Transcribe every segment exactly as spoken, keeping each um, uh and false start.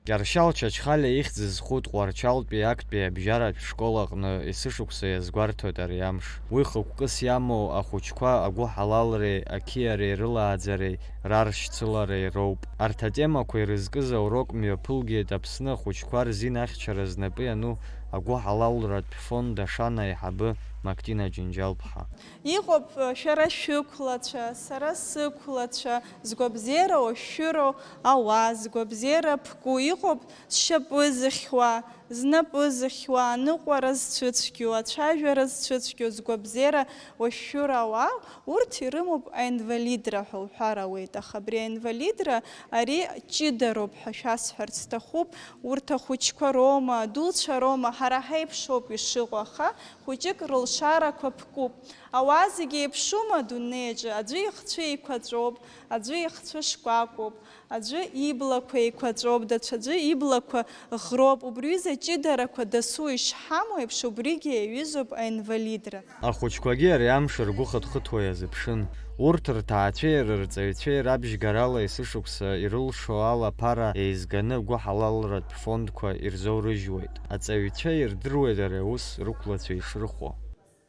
Кьаршьал Чачхалиа ихьӡ зху Тҟәарчалтәи актәи абжьаратә школ аҟны есышықәса иазгәарҭоит ари амш. Уи хықәкыс иамоу ахәыҷқәа агәыҳалалреи ақьиареи рылааӡареи раршьцылареи роуп. Арҭ атемақәа ирызкыз аурок мҩаԥылгеит Аԥсны ахәыҷқәа рзин ахьчара знапы иану агәыҳалалратә фонд Ашана аиҳабы Мактина Џьынџьал-ԥҳа. Иҟоуп шәара шәықәлацәа, сара сықәлацәа, згәабзиара уашәшәыроу ауаа, згәабзиара ԥку, иҟоуп зшьапы зыхьуа, знапы зыхьуа, аныҟәара зцәыцәгьоу, ацәажәара зцәыцәгьоу, згәабзиара уашәшәыроу ауаа, урҭ ирымоуп аинвалидра ҳәа уҳәар ауеит, аха абри аинвалидра ари ҷыдароуп ҳәа шәасҳәарц сҭахуп, урҭ ахәыҷқәа роума, адуцәа роума, ҳара ҳаиԥшоуп ишыҟоу, аха хәыҷык рылшарақәа ԥкуп. Ауаа зегьы еиԥшума адунеиаҿы? Аӡәы ихцәы еиқәаҵәоуп, аӡәы ихцәы шкәакәоуп, аӡәы иблақәа еиқәаҵәоуп, даҽаӡәы иблақәа ӷроуп. Убри ҩыза ҷыдарақәа дасу ишҳамоу еиԥш, убригьы иаҩызоуп аинвалидра. Ахәыҷқәагьы ари амш ргәы хыҭхыҭуа иазыԥшын. Урҭ рҭаацәеи рырҵаҩцәеи рабжьгарала есышықәса ирылшо ала ԥара еизганы агәыҳалалратә фондқәа ирзоурыжьуеит. Аҵаҩцәа ирдыруеит ари аус рықәлацәа ишрыхәо.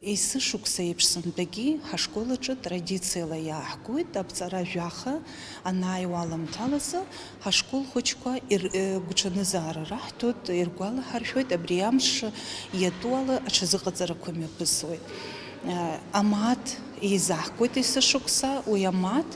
Есышықәса еиԥш сынтәагьы ҳашкол аҿы традициала иааҳгоит аԥҵара жәаха анааиуа аламҭалазы ҳашкол хәыҷқәа ир-, э, гәҽанызаара раҳҭоит, иргәалаҳаршәоит, абри амш иатәу ала аҽазыҟаҵарақәа мҩаԥысуеит. Э, амаҭ еизаҳгоит есышықәса, уи амаҭ,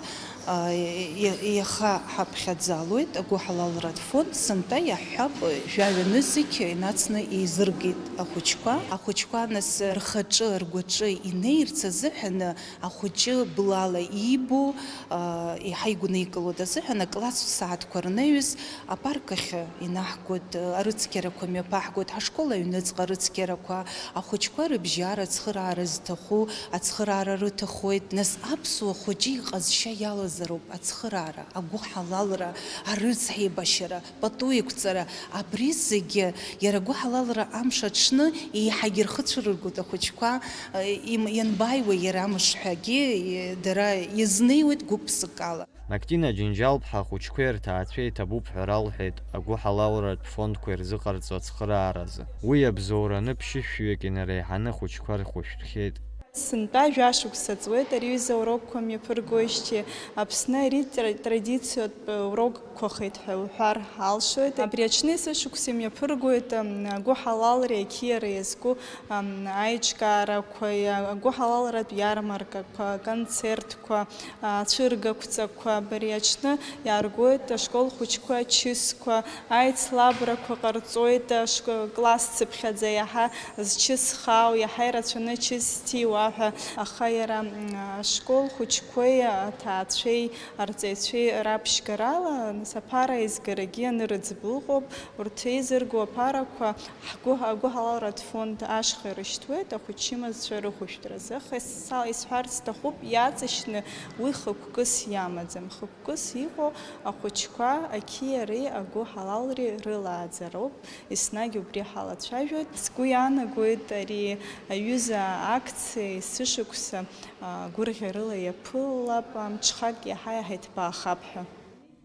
а, иа-, иаха ҳаԥхьаӡалоит, агәыҳалалратә фонд, сынтәа иаҳҳәап, жәаҩа нызқь инацны еизыргеит ахәыҷқәа. Ахәыҷқәа, нас, рхаҿы, ргәаҿы инеирц азыҳәаны, ахәыҷы блала иибо, а, иаҳа игәникылоит азыҳәан, акласстә сааҭқәа рнаҩс апарк ахь инаҳгоит, арыцқьарақәа мҩаԥаҳгоит, ҳашкол аҩныҵҟа арыцқьарақәа, ахәыҷқәа рыбжьара, ацхыраара зҭаху, ацхыраара рыҭахоит. Нас аԥсуа хәыҷы иҟазшьа иалазароуп ацхыраара, агәыҳалалра, арыцҳаибашьара, пату еиқәҵара, абри зегьы иара агәыҳалалра амш аҽны еиҳагьы ирхыцәырыргоит ахәыҷқәа, э, им-, ианбааиуа иара амш ҳәагьы, э, дара иазнеиуеит гәык-ԥсыкала. Мактина Џьынџьал-ԥҳа ахәыҷқәеи рҭаацәеи иҭабуп ҳәа ралҳәеит агәыҳалалратә фондқәа ирзыҟарҵо ацхырааразы. Уи абзоураны ԥшьышәҩык инареиҳаны ахәыҷқәа рхәышәтәхьеит. Сынтәа жәашықәса ҵуеит ари аҩыза аурокқәа мҩаԥыргоижьҭеи. Аԥсны ари тра-, традициатә урокқәахеит ҳәа уҳәар алшоит. Абри аҽны есышықәса имҩаԥыргоит, ам, агәыҳалалреи ақьиареи иазку, ам, аиҿкаарақәа, агәыҳалалратә иармаркақәа, аконцерт, қәа, ацәыргақәҵақәа, абри аҽны иааргоит ашкол хәыҷқәа ачысқәа, аицлабрақәа ҟарҵоит, ашк-, класс цыԥхьаӡа иаҳа зчысхаау, иаҳа ирацәаны ачыс зҭиуа ҳәа, аха иара, м, ашкол хәыҷқәеи аҭаацәеи арҵаҩцәеи раԥшьгарала, нас аԥара аизгарагьы анырыӡбо ыҟоуп, урҭ еизырго аԥарақәа Ҳгәы-, агәыҳалалратә фонд ашҟа ирышьҭуеит ахәыҷ чымазцәа рыхәышәтәразы, аха са исҳәарц сҭахуп, иаҵшьны уи хықәкыс иамаӡам. Хықәкыс иҟоу ахәыҷқәа ақьиареи агәыҳалалреи рылааӡароуп, еснагь убри ҳалацәажәоит. Сгәы иаанагоит, ари аҩыза акциа есышықәса, а, гәырӷьарыла иаԥылап, амҽхак иаҳа-иаҳа иҭбаахап ҳәа.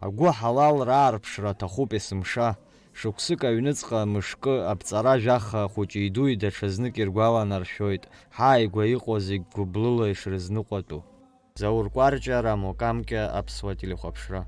Агәыҳалалра аарԥшра аҭахуп есымша. Шықәсык аҩныҵҟа мышкы аԥҵара жәаха хәыҷи-дуи даҽазнык иргәаланаршәоит, ҳааигәа иҟоу зегь гәыблыла ишрызныҟәатәу. Заур Кәарҷиа, Рамо Камҷиа, Аԥсуа телехәаԥшра.